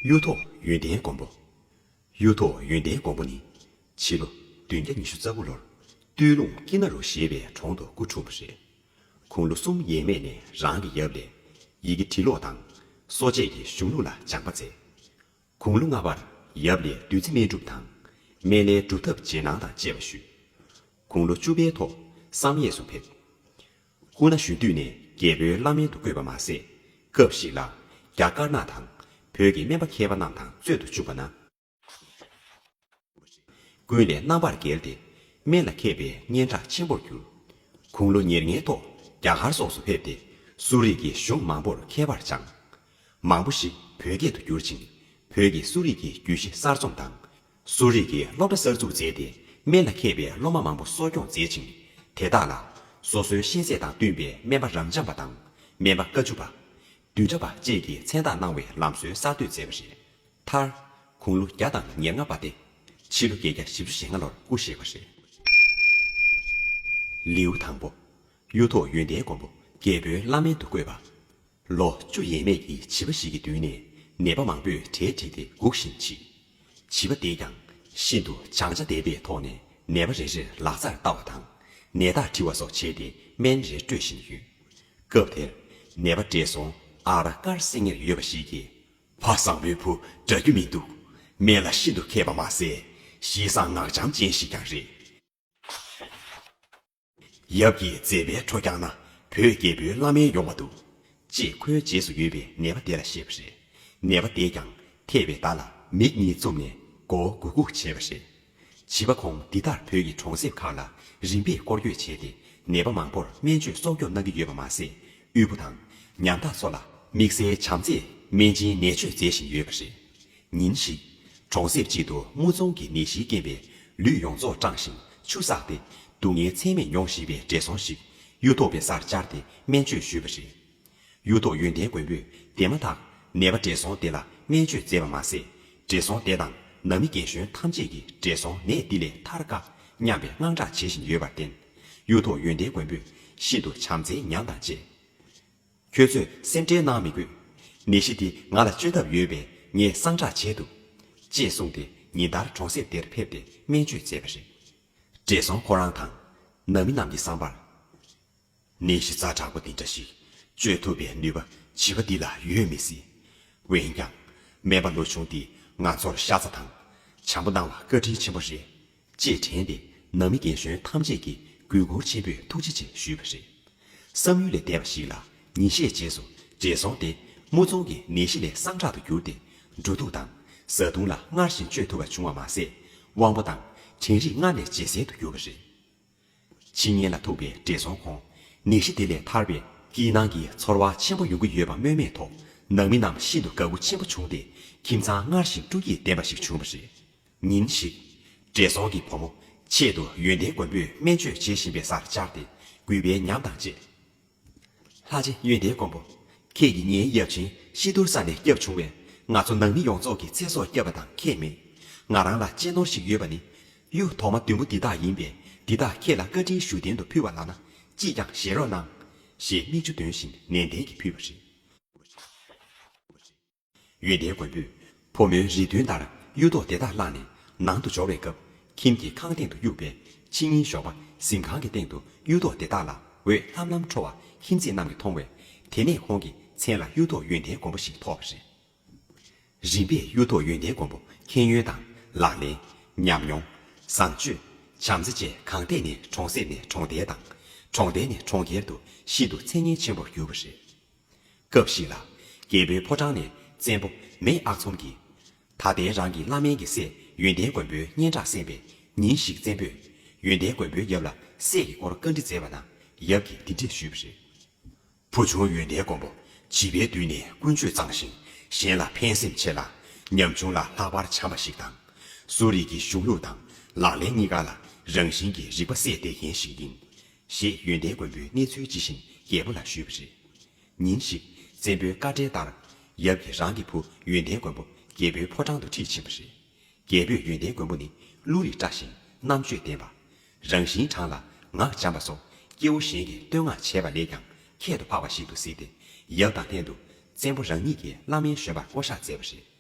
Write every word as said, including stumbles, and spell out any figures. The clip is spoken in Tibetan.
གཡུ་ཐོག་ཡོན་ཏན་མགོན་པོ། གཡུ་ཐོག་ཡོན་ཏན་མགོན་པོ་ནི། ཕྱི་ལོ་བདུན་བརྒྱ་ཉི་ཤུ་རྩ་དགུ་ལོར་སྟོད་ལུང་ཀི་ན་རུ་ཞེས་པའི་གྲོང་དུ་སྐུ་འཁྲུངས་པ་རེད། དགུང་ལོ་གསུམ་ཡས་མས་ནས་རང་གི་ཡབ་ལས་ཡི་གེ་འབྲི་ཀློག་དང་། གསོ་དཔྱད་ཀྱི་གཞུང་ལུགས་ལ་སྦྱངས་པ་མཛད། དགུང་ལོ་ལྔ་པར་ཡབ་ལས་བདུད་རྩི་སྨན་སྒྲུབ་དང་། སྨན་བླའི་སྒྲུབ་ཐབས་རྗེས་གནང་དང་བཅས་པ་ཞུས། དགུང་ལོ་བཅུ་པའི་ཐོག་བསམ་ཡས་སུ་ཕེབས། སྐུ་ན་གཞོན་དུས་ནས་རྒྱལ་པོའི་བླ་སྨན་དུ་བསྐོས་པ་མ་ཟད། སྐབས་ཤིག་ལ་རྒྱ་དཀར་ནག་དང་བོད་ཀྱི་སྨན་པ་མཁས་པ་རྣམས་དང་རྩོད་དུ་བཅུག་པ་ན། ཀུན་ལས་རྣམ་པར་རྒྱལ་ཏེ་སྨན་ལ་མཁས་པའི་སྙན་གྲགས་ཆེན་པོར་གྱུར། དགུང་ལོ་ཉེར་ལྔའི་ཐོག་རྒྱ་གར་སོགས་སུ་ཕེབས་ཏེ་གསོ་རིག་གི་གཞུང་མང་པོར་མཁས་པར་སྦྱངས། མང་པོ་ཞིག་བོད་སྐད་དུ་བསྒྱུར་ཅིང་བོད་ཀྱི་གསོ་རིག་གི་རྒྱུད་བཞི་གསར་རྩོམ་དང་། གསོ་རིག་གི་སློབ་གྲྭ་གསར་འཛུགས་མཛད་དེ་སྨན་ལ་མཁས་པའི་སློབ་མ་མང་པོ་གསོ་སྐྱོང་མཛད་ཅིང་། དེ་དག་ལ་སོ་སོའི་ཤེས་ཚད་དང་བསྟུན་པའི་སྨན་པ་རབ་འབྱམས་པ་དང་སྨན་པ་དཀའ་བཅུ་པ། བདུན་ཕྲག་པ་བཅས་ཀྱིས་མཚན་རྟགས་གནང་བའི་ལམ་སྲོལ་གསར་གཏོད་མཛད་པ་རེད། མཐར། དགུང་ལོ་བརྒྱ་དང་ཉེར་ལྔ་པ་སྟེ། ཕྱི་ལོ་བརྒྱད་བརྒྱ་བཞི་བཅུ་ཞེ་ལྔ་ལོར་སྐུ་གཤེགས་པ་རེད། ལེའུ་དང་པོ། གཡུ་ཐོག་ཡོན་ཏན་མགོན་པོ་རྒྱལ་པོའི་བླ་སྨན་དུ་བསྐོས་པ། ལོ་བཅུ་ཡས་མས་ཀྱི་བྱིས་པ་ཞིག་གི་མདུན་ནས་ནད་པ་མང་པོས་གྲལ་བསྒྲིགས་ཏེ་སྒུག་བཞིན་མཆིས། བྱིས་པ་དེས་ཀྱང་ཤིན་ཏུ་བྱང་ཆ་ལྡན་པའི་ཐོག་ནས་ནད་པ་རེ་རེར་ལག་རྩལ་ལྟ་བ་དང་། ནད་རྟགས་འདྲི་བ་སོགས་བྱས་ཏེ་སྨན་རེ་སྤྲོད་བཞིན་ཡོད། སྐབས་དེར་ནད་པ་བགྲེས་སོང་ཨ་ར་དཀར་གསེར་ཉར་ཡོད་པ་ཞིག་གིས། ཕ་བཟང་པོའི་བུ་འདྲ་རྒྱུ་མི་འདུག་སྨན་ལ་ཤིན་ཏུ་མཁས་པ་མ་ཟད། ཞེ་སྡང་ངག་འཇམ་ཅན་ཞིག་ཀྱང་རེད། ཡབ་ཀྱི་མཛད་པའི་འཕྲོ་བསྐྱངས་ན་བོད་རྒྱལ་པོའི་བླ་སྨན་ཡོང་བ་འདུག་ཅེས་ཁོའི་རྗེས་སུ་ཡོད་པའི་ནད་པ་དེ་ལ་བཤད་པ་རེད། ནད་པ་དེས་ཀྱང་ཐེ་བའི་བརྡ་ལ་མིག་གཉིས་བཙུམས་ནས་མགོ་བོ་གུག་གུག་བྱས་པ་རེད། བྱིས་པ་ཁོང་འདི་ལྟར་བོད་ཀྱི་གྲོང་གསེབ་ཁག་ལ་རིམ་པས་སྐོར་སྐྱོད་བྱས་ཏེ་ནད་པ་མང་པོར་སྨན་བཅོས་སྲོག་སྐྱོབ་གནང་གི་ཡོད་པ་མ་ཟད། དབུལ་པོ་དང་ཉམ་ཐག་ཚོ་ལ་དམིགས་བསལ་བྱམས་བརྩེའི་སྨན་སྦྱིན་ནད་བཅོས་མཛད་བཞིན་ཡོད་པ་རེད། ཉིན་ཞིག་གྲོང་གསེབ་ཅིག་ཏུ་དམུ་རྫོང་གི་ནད་གཞིའི་རྐྱེན་པས་ལུད་ཡོངས་རྫོགས་སྐྲངས་ཤིང་ཆུ་བསགས་ཏེ་སྡུག་བསྔལ་ཚད་མེད་མྱོང་བཞིན་པའི་བགྲེས་སོང་ཞིག་གཡུ་ཐོག་པའི་སར་བཅར་ཏེ་སྨན་བཅོས་ཞུས་པ་རེད། གཡུ་ཐོག་ཡོན་ཏན་མགོན་པོས་དེ་མ་ཐག་ནད་པ་བགྲེས་སོང་དེ་ལ་སྨན་བཅོས་མཛད་པ་མ་ཟད། བགྲེས་སོང་དེ་དང་ནང་མི་རྒན་གཞོན་ཐམས་ཅད་ཀྱིས་བགྲེས་སོང་ནད་འདི་ལས་ཐར་དཀའ་སྙམ་པའི་དངངས་སྐྲག་བྱེད་བཞིན་ཡོད་པར་བརྟེན། གཡུ་ཐོག་ཡོན་ཏན་མགོན་པོས་ཤིན་ཏུ་བྱམས་བརྩེའི་ཉམས་དང་བཅས། ཁྱོད་ཚོས་སེམས་ཁྲལ་གནང་མི་དགོས། ནད་གཞི་འདི་ང་ལ་བཅོས་ཐབས་ཡོད་པས་ངས་སངས་དྲག་བྱེད་ཐུབ། ཅེས་གསུངས་ཏེ་ཉིན་ལྟར་གྲོང་གསེབ་དེར་ཕེབས་ཏེ་སྨན་བཅོས་མཛད་པ་རེད། བགྲེས་སོང་ཁོ་རང་དང་ནང་མི་རྣམས་ཀྱི་བསམ་པར། ནད་གཞི་ཛ་དྲག་པོ་འདི་འདྲ་ཞིག་བཅོས་ཐུབ་པའི་ནུས་པ་བྱིས་པ་འདི་ལ་ཡོད་མི་སྲིད། འོན་ཀྱང་སྨན་པ་ལོ་ཆུང་འདིས་ང་ཚོར་ཤ་ཚ་དང་བྱམས་པོ་གནང་བ་བཀའ་དྲིན་ཆེན་པོ་རེད། ཅེས་དྲན་ཏེ་ནང་མི་རྒན་གཞོན་ཐམས་ཅད་ཀྱིས་གུས་བཀུར་ཆེན་པོས་ཐུགས་རྗེ་ཆེ་ཞུས་པ་རེད། བསམ་ཡུལ་ལས་འདས་པ་ཞིག་ལ་ཉིན་ཤས་རྗེས་སུ་བགྲེས་སོང་དེ་དམུ་རྫོང་གི་ནད་གཞི་ལས་སངས་དྲག་ཏུ་གྱུར་ཏེ་འགྲོ་འདུག་དང་བཟའ་བཏུང་ལ་སྔར་བཞིན་བཅོས་ཐུབ་པ་བྱུང་བ་མ་ཟད། དབང་པོ་དང་དྲན་རིག་སྔར་ལས་ཇེ་གསལ་དུ་གྱུར་པ་རེད། འཆི་ཉེན་ལ་ཐུག་པའི་བགྲེས་སོང་ཁོང་ནད་གཞི་དེ་ལས་ཐར་བའི་སྐྱིད་སྣང་གི་ཚོར་བ་ཆེན་པོ་ཡོང་གི་ཡོད་པ་སྨོས་མེད་ཐོག་ནང་མི་རྣམས་ཤིན་ཏུ་དགའ་བོ་ཆེན་པོ་བྱུང་སྟེ་ཁྱིམ་ཚང་སྔར་བཞིན་སྤྲོ་སྐྱིད་ལྡན་པ་ཞིག་བྱུང་བ་རེད། ཉིན་ཞིག་བགྲེས་སོང་གི་བུ་མོ་ཆེད་དུ་ཡོན་ཏན་མགོན་པོས་སྨན་བཅོས་བྱེད་བཞིན་པའི་སར་བཅར་ཏེ་གུས་པའི་ཉམས་དང་བཅས། ལྷ་རྗེ་ཡོན་ཏན་མགོན་པོ། ཁྱེད་ཀྱིས་ངའི་ཡབ་ཆེན་ཤི་ཐུར་ས་ནས་བསྐྱབས་བྱུང་བས་ང་ཚོ་ནང་མི་ཡོངས་རྫོགས་ཀྱི་ཚེ་སྲོག་བསྐྱབས་པ་དང་ཁྱད་མེད། ང་རང་ལ་གཅེས་ནོར་ཞིག་ཡོད་པ་ནི་གཡུ་དོག་མ་བདུན་པོ་འདི་དག་ཡིན་པས་འདི་དག་ཁྱེད་ལ་བཀའ་དྲིན་ཞུ་རྟེན་དུ་ཕུལ་བ་ལགས་ན་ཅིས་ཀྱང་བཞེས་རོགས་གནང་། ཞེས་མིག་ཆུ་འདོན་བཞིན་ནན་ཏན་གྱིས་ཕུལ་བ་རེད། ཡོན་ཏན་མགོན་པོས་བུ་མོའི་རེ་འདུན་ལྟར་གཡུ་ཐོག་དེ་དག་བླངས་ནས་ནང་དུ་འབྱོར་བའི་སྐབས་ཁྱིམ་གྱི་ཁང་སྟེང་དུ་གཡུགས་པས་ཕྱི་ཉིན་ཞོགས་པ་གཟིམ་ཁང་གི་སྟེང་དུ་གཡུ་ཐོག་དེ་དག་ལ་འོད་ལྷམ་ལྷམ་འཕྲོ་བ་ཁྱིམ་མཚེས་རྣམས་ཀྱིས་མཐོང་བས་དེ་ནས་ཁོང་གི་མཚན་ལ་གཡུ་ཐོག་ཡོན་ཏན་མགོན་པོ་ཞེས་ཐོགས་པ་རེད། རིམ་པས་གཡུ་ཐོག་ཡོན་ཏན་མགོན་པོ་མཁྱེན་ཡོན་དང་ལག་ལེན། ཉམས་མྱོང་། བཟང་སྤྱོད། བྱམས་བརྩེ་བཅས་གང་ཐད་ནས་གྲོང་གསེབ་ནས་གྲོང་རྡལ་དང་། གྲོང་རྡལ་ནས་གྲོང་ཁྱེར་དུ་ཤིན་ཏུ་མཚན་སྙན་ཆེན་པོར་གྱུར་པ་རེད། སྐབས་ཤིག་ལ། རྒྱལ་པོའི་ཕོ་བྲང་ནས་བཙན་པོ་མེས་ཨག་ཚོམ་གྱིས། ད་ལྟའི་རང་གི་བླ་སྨན་གྱི་སྲས་ཡོན་ཏན་མགོན་པོའི་སྙན་གྲགས་གསན་པས་ཉིན་ཞིག་བཙན་པོས་ཡོན་ཏན་མགོན་པོའི་ཡབ་ལ་སྲས་ཀྱི་སྐོར་བཀའ་འདྲི་མཛད་པ་ན་ཡབ་ཀྱིས་འདི་འདྲས་ཞུས་པ་རེད། བུ་ཆུང་ཡོན་ཏན་མགོན་པོ་བྱིས་པའི་དུས་ནས་ཀུན་སྤྱོད་གཙང་ཞིང་གཞན་ལ་ཕན་སེམས་ཆེ་ལ་ཉམ་ཆུང་ལ་ལྷག་པར་བྱམས་པ་ཞིག་དང་། གསོ་རིག་གི་གཞུང་ལུགས་དང་ལག་ལེན་གཉིས་ཀ་ལ་རང་བཞིན་གྱིས་རིག་པ་གསལ་བསྡད་མཁན་ཞིག་ཡིན། ཞེས་ཡོན་ཏན་མགོན་པོའི་གནས་ཚུལ་ཇི་བཞིན་རྒྱལ་པོ་ལ་ཞུས་པ་རེད། ཉིན་ཞིག་བཙན་པོའི་བཀའ་འབྲེལ་ལྟར་ཡབ་ཀྱིས་རང་གི་བུ་ཡོན་ཏན་མགོན་པོ་རྒྱལ་པོའི་ཕོ་བྲང་དུ་ཁྲིད་ཕྱིན་པ་རེད། རྒྱལ་པོས་ཡོན་ཏན་མགོན་པོ་ནི་བློ་རིག་བཀྲ་ཞིང་རྣམ་དཔྱོད་ལྡན་པ། རང་བཞིན་དྲང་ལ་ངག་འཇམ་པ་སོགས་སྐྱེ་བོ་གཞན་གྱིས་བསྟོད་བསྔགས་བྱས་པ་ལས་ཀྱང་ཁྱད་དུ་འཕགས་པ་ཞིག་ཏུ་གཟིགས་ཏེ་ཡབ་དང་ལྷན་དུ་བཙན་པོ་རང་ཉིད་ཀྱི་བླ་སྨན་གཞོན་པར་བསྐོ་གཞག་མཛད་པ་རེད།